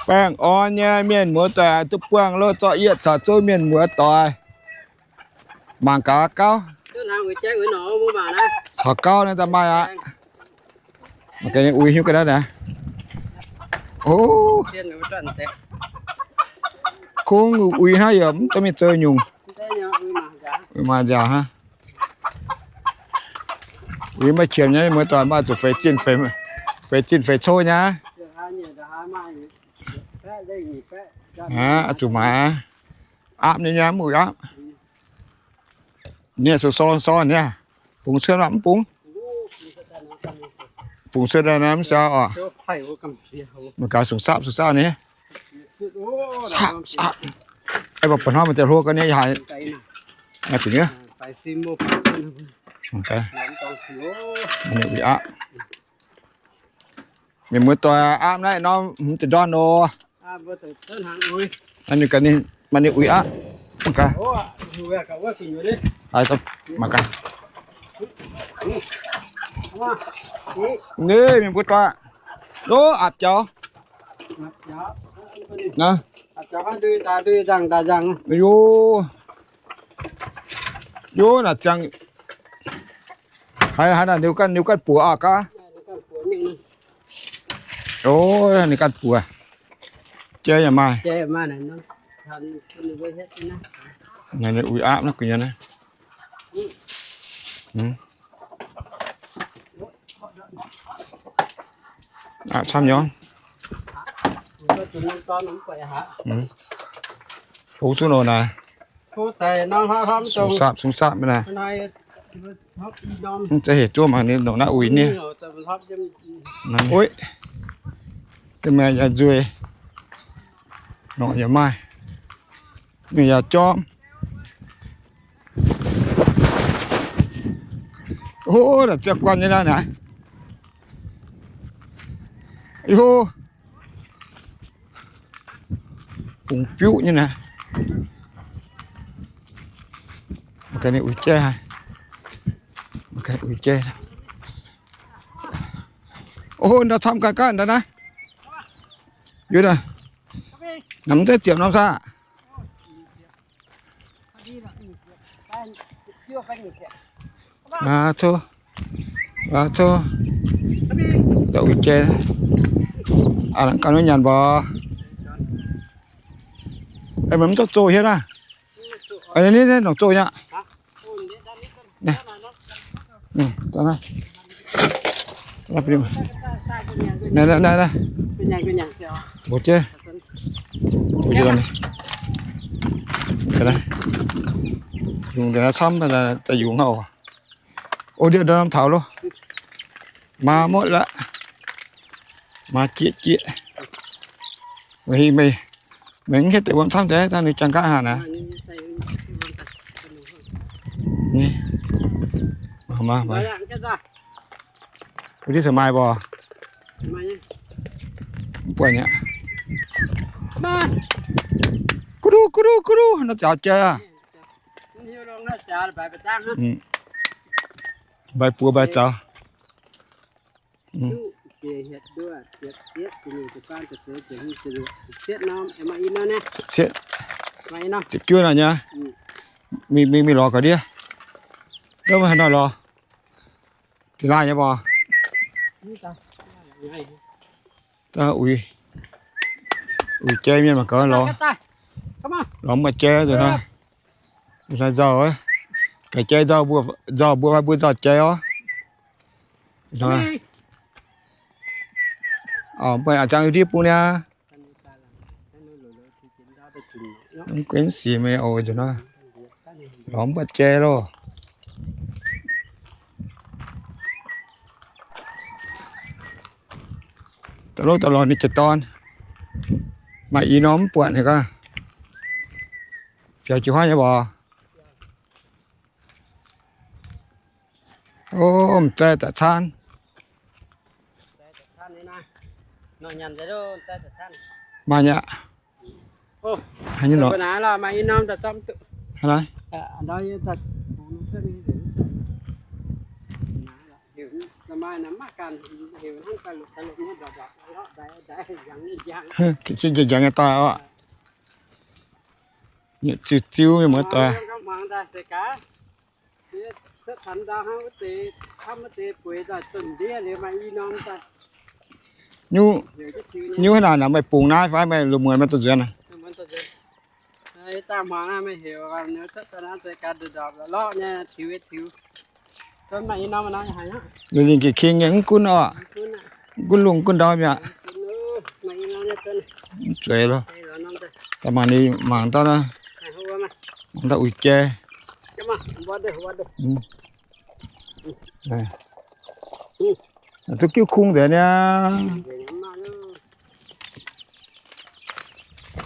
Baengh orn nyei mienh muoz doic duqv buangh loh zorqv yietv caux zouv mienh muoz doic. Mangc gaax gauv. Caux gauv naaiv daaih maaih aqv. Mangc gaax ninh uix hiuv ga'naaiv naaiv. O, kungx uix hnangv yaac mv dorh mingh zoux nyungc. Uix maaih nziaauc hnangv. Uix maaih qiemx nyei, muoz doic maaih zuqc feix zinh feix, feix zinh feix cou nyei. Aqv, zuqc maaiz aqv. Aapv nyei nyei, mv uix aapv. Niaa, sorn sorn niaa. Bungx cuotv mv bungx. Bungx cuotv daaih naaiv mv siau oc. Mangc gaax, sungx sapv, sungx sapv ni. Sapv, sapv. Aeqv, mbuo buatc hnoi maaih deix hlo ga'naaiv nyei haaix. Naaiv gu'nyuoz. Mangc gaax. Ninh uix aapv. Mienh muoz doic, aapv naaiv norm hmz deix ndorn oc. Ninh gaax, ninh maaih ninh uix aqv. Mangc gaax. Mangc gaax. Naaiv mienh muoz doic. Lo, aapv jaux. Naaiv. Yo. Yo, naaic ziangh. Haaix, haaix naaic niu ganh, niu ganh buoz aqv gaav. O, ninh ganh buoz. Jai yaac maaih. Naaiv ninh uix aapv naaiv gu'nyuoz naaiv. Aapv camv nyei. Hlo zuqc nor naaiv. Sung sapv, sung sapv naaiv. Mv zeiz hec zuov mangc ninh nongc naaiv uix nie. Oix, ga'maeqc yaac nzueic, norqc yaac maaih, mingh yaac jorm. O, naaic ziangh guanh nyei naaiv naaic. Yo, bungx biuv nyei naaiv. Mangc gaax ninh uix jai haaix. Mangc gaax ninh uix jai. O, ndau camv ganh ganh ndau naaiv. Yie naaiv, mv zeiz ziepc norm saah? Aa, tov. Aa, tov. Da'uix jai. Aa, ganh wuov nyanc mbuo. Meih mv zorqv zoh hietv aqv. Naaiv, naaiv, nongc zoh nyei aqv. Naaiv, naaiv, naaiv. Mbuo jiex. Yungz deix camv daaih yungz hnangv oc. O, ndiev ndorm taux loh. Maa muotv laqv. Maa jieqv jieqv. Meih, meih mv hietv deix wuom camv deix, dangh ninh jangx nqaatv haaix naaic. Ni, mangc, mangc, mangc. Wuov diuh caux maaih mbuo. Mv buatc nyei. Guv duqv, guv duqv, guv duqv, naaiv zaux jai aqv. Mbaih buoz mbaih zaux. Ziepc juov naaic nyei. Mingh, mingh, mingh lorz ga'ndiev. Ndov, maiv haaix nor lorz. Da'naaiv nyei mbuo. Da'uix, uix jai mienh mangc gaax lorz. Lorz mv baac jai nzunc hnoi. Nzauh, ga'jai nzauh, nzauh mbuo fai mbuo nzauh jai orv. Mv baac a'jangx ndiev bung niaa. Mv gunv sic meih oix nzunc hnoi. Lorz mv baac jai loh. Da'lov da'lorh ninh jiex dorn. Maaih i norm mv buatc ninh gaax. Biaux jiez huaav nyei mbuox. O, m'zai daaih caanv. Maaih nyei aqv. Haaix nyungc nor? Haaix? Kin njang-njang nyei daaih oc. Ziu-ziu mienh muoz-doic. Nyungc, nyungc haaix naaic meih bungx naaiv fai meih lungh muonz meih duqv nzuonx? Ninh gengh king nyei, mv gunv oc. Mv gunv lungh gunv ndau mi'aqv. Mv zueiz loh. Daaih mangc ninh mangc dauh naaiv. Mangc dauh uix jai. Duqv jiuv kungx nzengc niaa.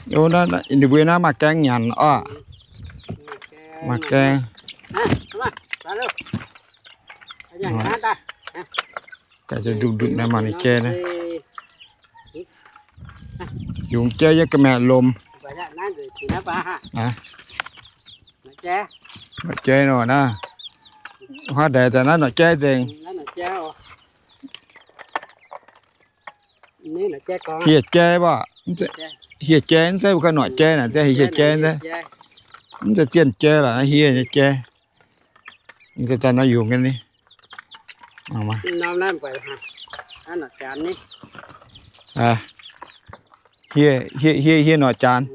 Ninh mbuo naaiv maaih gaeng nyanc oc. Maaih gaeng. Daaih ndutv ndutv naaiv mangc ninh jai naaiv. Yungz jai yiem ga'maeqc lomc. Norqc jai nor naaiv. Huaav ndaix daaih naaiv norqc jai nzengc. Hieh jai mbuo, hieh jai mv zeiz mbuo ganh norqc jai naaic, hieh jai mv zeiz, mv zeiz zienh jai lorqc, hieh nyei jai. Mv zeiz daaih nor yungz nyei ni. Hieh, hieh, hieh norqc jaanx.